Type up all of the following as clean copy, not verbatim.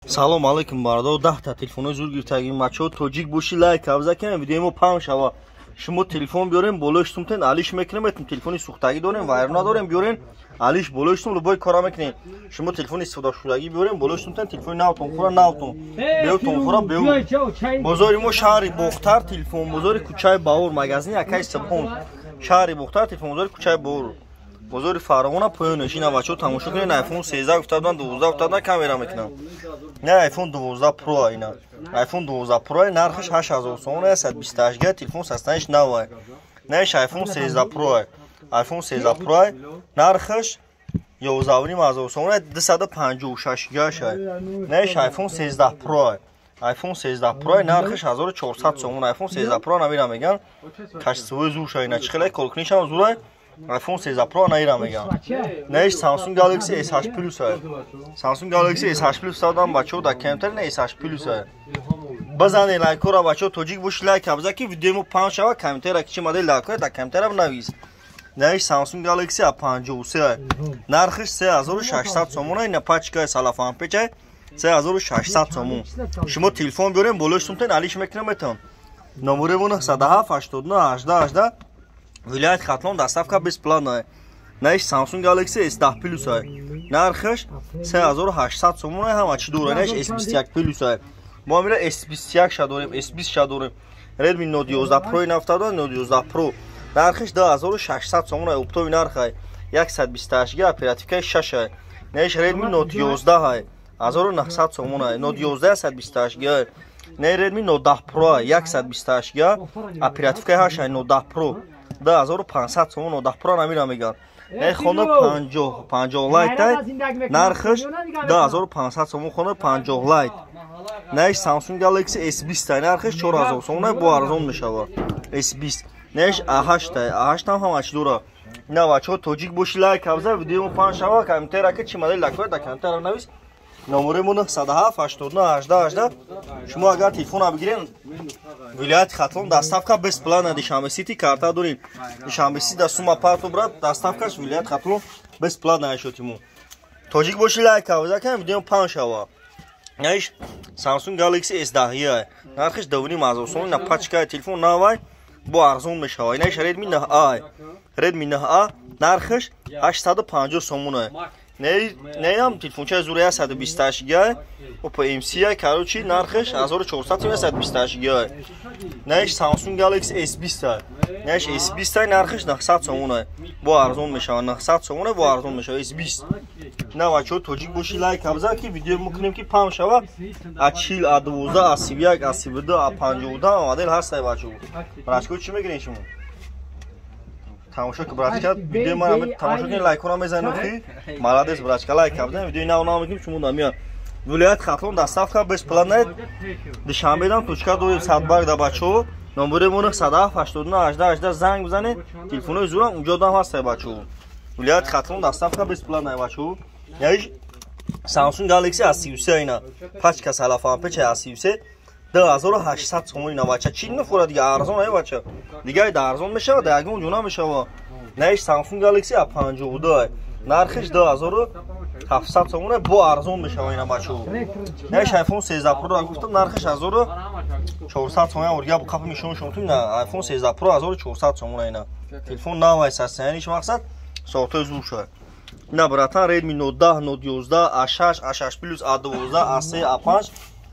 Салом алейкум, бародар. 10 та телефонҳои зур гирифтагим. Бачаҳо, тоҷик бошӣ, лайк абза кунем, видеои мо паҳн шава. Шумо телефон биёрем, болои шутумтен алиш мекунем. Этум телефони сӯхтагӣ дорем, вайрон надорем, биёрем, алиш болои шутум, любой кора мекунем. Шумо телефони истифодашудагӣ биёрем, болои шутумтен телефони навтон хӯра, навтон беутон хӯра беу. Бозори мо шаҳри Бохтар, телефон бозори кӯчаи Баҳор, магазини Акаи Субҳон. Шаҳри Бохтар, телефон бозори кӯчаи Баҳор, бозори Фаровона поёнеш. Ина, бачаҳо, тамошо кунед. iPhone 13 гуфта буданд, 12 гуфта буданд, камера мекунам. На, iPhone 12 Pro, ина iPhone 12 Pro, нархаш 8000 сомон, 128 га, телефон состояниш нав. Наиш iPhone 13 Pro, iPhone 13 Pro, нархаш 11,5 ҳазор сомон, 256 гаша. Наиш iPhone 13 Pro, iPhone 13 Pro, нархаш 1400 сомон. iPhone 13 Pro намира меган, качествои зурша, ина чӣ хеле коркунишам зурай. iPhone 13 Pro наира мегам. Наиш Samsung Galaxy S8 Plus. Samsung Galaxy S8 Plus садам, бачаҳо, дар компютер на S8 Plus. Базане лайкора, бачаҳо, тоҷик боши, лайк абза, ки видеои мо паҳн шава. Компютера ки чи модел лайкора, дар компютера навис. Наиш Samsung Galaxy A53, нархиш 3600 сомон, ина пачкаи салафанпечай, 3600 сомон. Шумо телефон биёрем, болои шумтен алиш мекунам метон. Номери 907 89 18 18, вилоят Хатлон, доставка бесплатная. Наиш Samsung Galaxy S10 Plus, нархаш 3800 сомон, ҳама чӣ дора. Наиш S21 Plus, мо амира S21 ша дорем, S20 ша дорем. Redmi Note 11 Pro нафтада, Note 11 Pro нархаш 2600 сомон, оптовый нархай, 128 га, оперативкаи 6. Наиш Redmi Note 11 1900 сомон, Note 11 128 га. Не, Redmi Note 10 Pro 128 га, оперативкаи 8, Note 10 Pro 2500 сомон. 10 Pro намира меган. Не, Honor 50, 50 Lite, нархаш 2500 сомон, Honor 50 Lite. Наиш Samsung Galaxy S20, нархаш 4000 сомон, бо арзон мешавад S20. Наиш A8, A8 ҳам ҳамаш дора. На, бачаҳо, тоҷик боши, лайк абза, видео паҳн шава. Комментария ки чи модел лайкҳоя, дар комментария навис. Номери мо 907 89 18 18. Шумо агар телефона бигирен, вилояти Хатлон доставка бесплатно. Душанбе Сити карта дорем, Душанбе Сити да сума парту брат, доставкаш вилояти Хатлон бесплатно шотиму. Тоҷик боши, лайк абза, кам видео паҳн шава. Наиш Samsung Galaxy S10, нархиш 2,5 ҳазор сомон, на пачкаи телефон навай, бо арзон мешава. Наиш Redmi 9A, Redmi 9A, нархиш 850 сомон. Неам телефончаи зура, 128 га, Oppo MC, короче, нархиш 1400, 128 га. Наиш Samsung Galaxy S20, наиш S20, нархиш 900 сомон, бо арзон мешава. 900 сомон, бо арзон мешава S20. На, бачаҳо, тоҷик боши, лайк абза, ки видео мекунем, ки паҳн шава. А 40, а 12, а 31, а 32, а 52 модел ҳастай, бачаҳо. Братчико, чӣ мегирен шумо? Тамошо ки, братчика, видеои ман тамошо кунед, лайкҳоро мезанед, ки молодец, братчика, лайк абзан, видеои нав нав мекунем, шумо намеяд. Вилоят Хатлон доставка бесплатная. Душанбедам точка дорем, Садбарг да, бачаҳо. Номери мо 907 89 18 18, занг бизанед, телефонои зурам унҷо дам ҳастай, бачаҳо. Вилояти Хатлон доставка бесплатная, бачаҳо. Яиш Samsung Galaxy A33, ина пачка салафан печа, A33, 2800 сомон, ина, бача, чӣ нафора дига арзон ай, бача, дига да арзон мешава, да ягон ҷо намешава. Наиш Samsung Galaxy A52, нархиш 2700 сомон, бо арзон мешава, ина, бачаҳо. Наиш iPhone 13 Pro гуфтам, нархиш 1400 сомон. Орга қапи мишон шумтум, на, iPhone 13 Pro 1400 сомон, ина телефон навай, состояниш мақсад соатҳои зур шуд. На, братан, Redmi Note 10, Note 11, A6, A6 Plus, A12, A3, A5,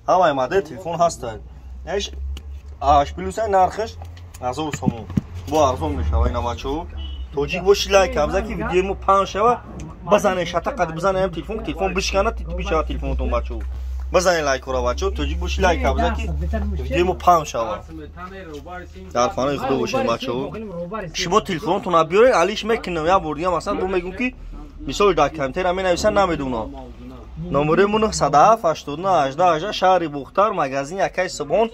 ҳамаи модел телефон ҳастанд. Наиш A8 Plus, нархаш 1000 сомон, бо арзон мешава, ина, бачаҳо. Тоҷик боши, лайк абза, ки видеои мо паҳн шава. Базане шата қад бизане ам телефон, телефон бишкана, бишава телефонотон, бачаҳо. Бизане лайкҳоро, бачаҳо, тоҷик боши, лайк абза, ки видеои мо паҳн шава. Дар паноҳи Худо бошед, бачаҳо. Шумо телефонотонро биёред, алиш мекунам. Як бор дига, масалан, бо мегӯм, ки мисол дар компютера менависанд, намедонам. Номери мо 907 89 18 18, шаҳри Бухтар, магазини Акаи Субҳон,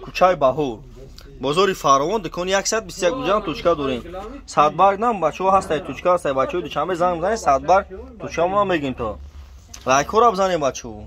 кӯчаи Баҳор, бозори Фаровон, дукони 121. Уҷам точка дорем, Садбарг нам, бачаҳо, ҳастай, точка ҳастай, бачаҳои Душанбе занг бизанед, Садбарг точкамона мегим. То лайкҳоро бизанед, бачаҳо.